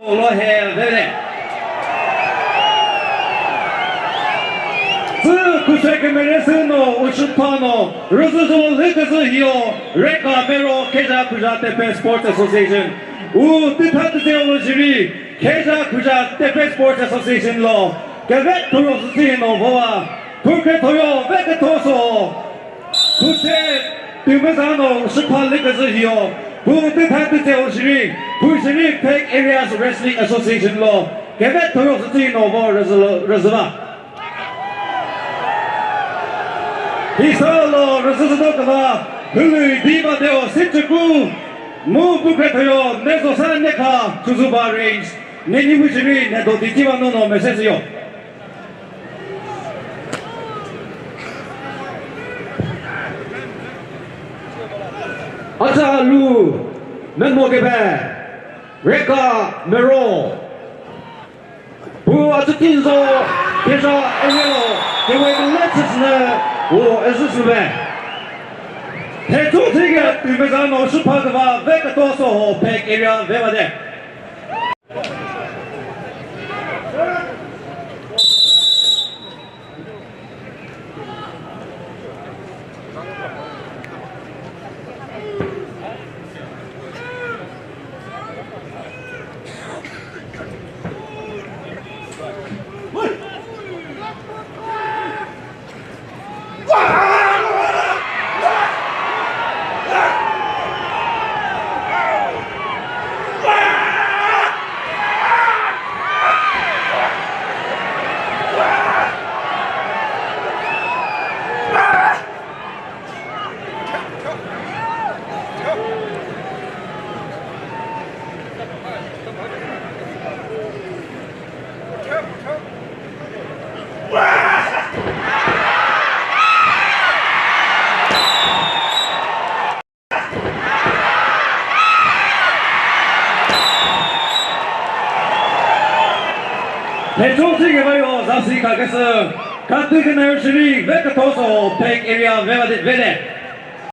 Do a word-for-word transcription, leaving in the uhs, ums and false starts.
Lo he vele. Tsü kushe kemere sü no ushupha no rüzü zolo lü küzü hio Reka Mero Kheja Khuja Tepe Sports Association. U tütha tütse olo jiri Kheja Khuja Tepe Sports Association lo keve thuro süsü no voa. Pukre thoyo ve kütho so. Kuse tümüzano shipha lü küzü hio. Pu tütha tütse o shiri. Pu shiri Phek Area Wrestling Association lo keve thuro süsü no vo rüzü-, rüzüva. Hisa lo rüzü südo küva. Hülü diva deo sitchuku. Mu pukre thoyo nezo sa nekha Chuzuba Range. Neni pu shiri ne do di diva no no message yo. Acha lu menmo kebe Reka Mero. Bu acha tinzo Kheja Area lo kewe let's ne wo ezüsübe. Hetu thige tümeza no shipha küva ve kütho so ho Phek Area ve va de. Thecho thige bayo zasi ka kese. Katü kena yo shiri ve kütho so Phek Area ve va de ve le.